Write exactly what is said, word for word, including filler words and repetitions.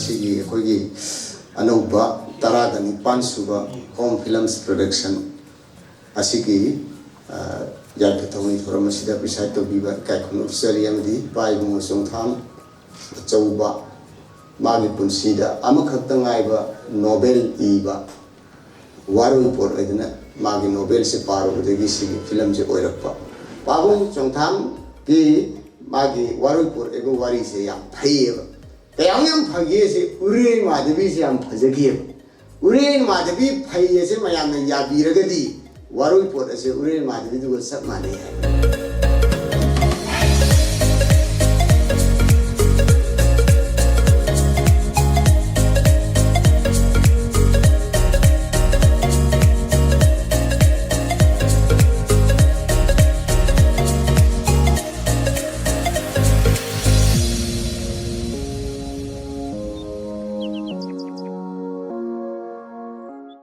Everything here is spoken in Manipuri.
ꯁꯤꯒꯤ ꯑꯩꯈꯣꯏꯒꯤ ꯑꯅꯧꯕ ꯇꯔꯥꯒ ꯅꯤꯄꯥꯟ ꯁꯨꯕ ꯍꯣꯝ ꯐꯤꯂꯝꯁ ꯄ꯭ꯔꯣꯗꯛꯁꯟ ꯑꯁꯤꯒꯤ, ꯑ, ꯌꯥꯏꯐ ꯊꯧꯅꯤ ꯊꯧꯔꯝ ꯑꯁꯤꯗ ꯄ꯭ꯔꯤꯁꯥꯏꯗ ꯇꯧꯕꯤꯕ ꯏꯀꯥꯏ ꯈꯨꯝꯅꯕ ꯆꯔꯤ ꯑꯃꯗꯤ ꯏꯄꯥ ꯏꯕꯨꯡꯉꯣ ꯆꯣꯡꯊꯥꯝ ꯑꯆꯧꯕ, ꯃꯥꯒꯤ ꯄꯨꯟꯁꯤꯗ ꯑꯃꯈꯛꯇ ꯉꯥꯏꯕ ꯅꯣꯕꯦꯜ ꯏꯕ ꯋꯥꯔꯣꯏꯄꯣꯠ ꯍꯥꯏꯗꯅ ꯃꯥꯒꯤ ꯅꯣꯕꯦꯜꯁꯦ ꯄꯥꯔꯨꯕꯗꯒꯤ ꯁꯤꯒꯤ ꯐꯤꯂꯝꯁꯦ ꯑꯣꯏꯔꯛꯄ꯫ ꯄꯥꯕꯨꯡ ꯆꯣꯡꯊꯥꯝꯒꯤ ꯃꯥꯒꯤ ꯋꯥꯔꯣꯏꯄꯣꯠ ꯍꯥꯏꯕ ꯋꯥꯔꯤꯁꯦ ꯌꯥꯝ ꯐꯩꯌꯦꯕ꯫ ꯀꯌꯥꯝ ꯌꯥꯝ ꯐꯒꯦꯁꯦ, ꯎꯔꯦꯡ ꯃꯥꯙꯕꯤꯁꯦ ꯌꯥꯝ ꯐꯖꯈꯤꯑꯕ꯫ ꯎꯔꯦꯡ ꯃꯥꯙꯕꯤ ꯐꯩ ꯑꯁꯦ ꯃꯌꯥꯝꯅ ꯌꯥꯕꯤꯔꯒꯗꯤ ꯋꯥꯔꯣꯏꯄꯣꯠ ꯑꯁꯦ ꯎꯔꯦꯡ ꯃꯥꯙꯕꯤꯗꯨꯒ ꯆꯞ ꯃꯥꯟꯅꯩ ꯍꯥꯏꯕ꯫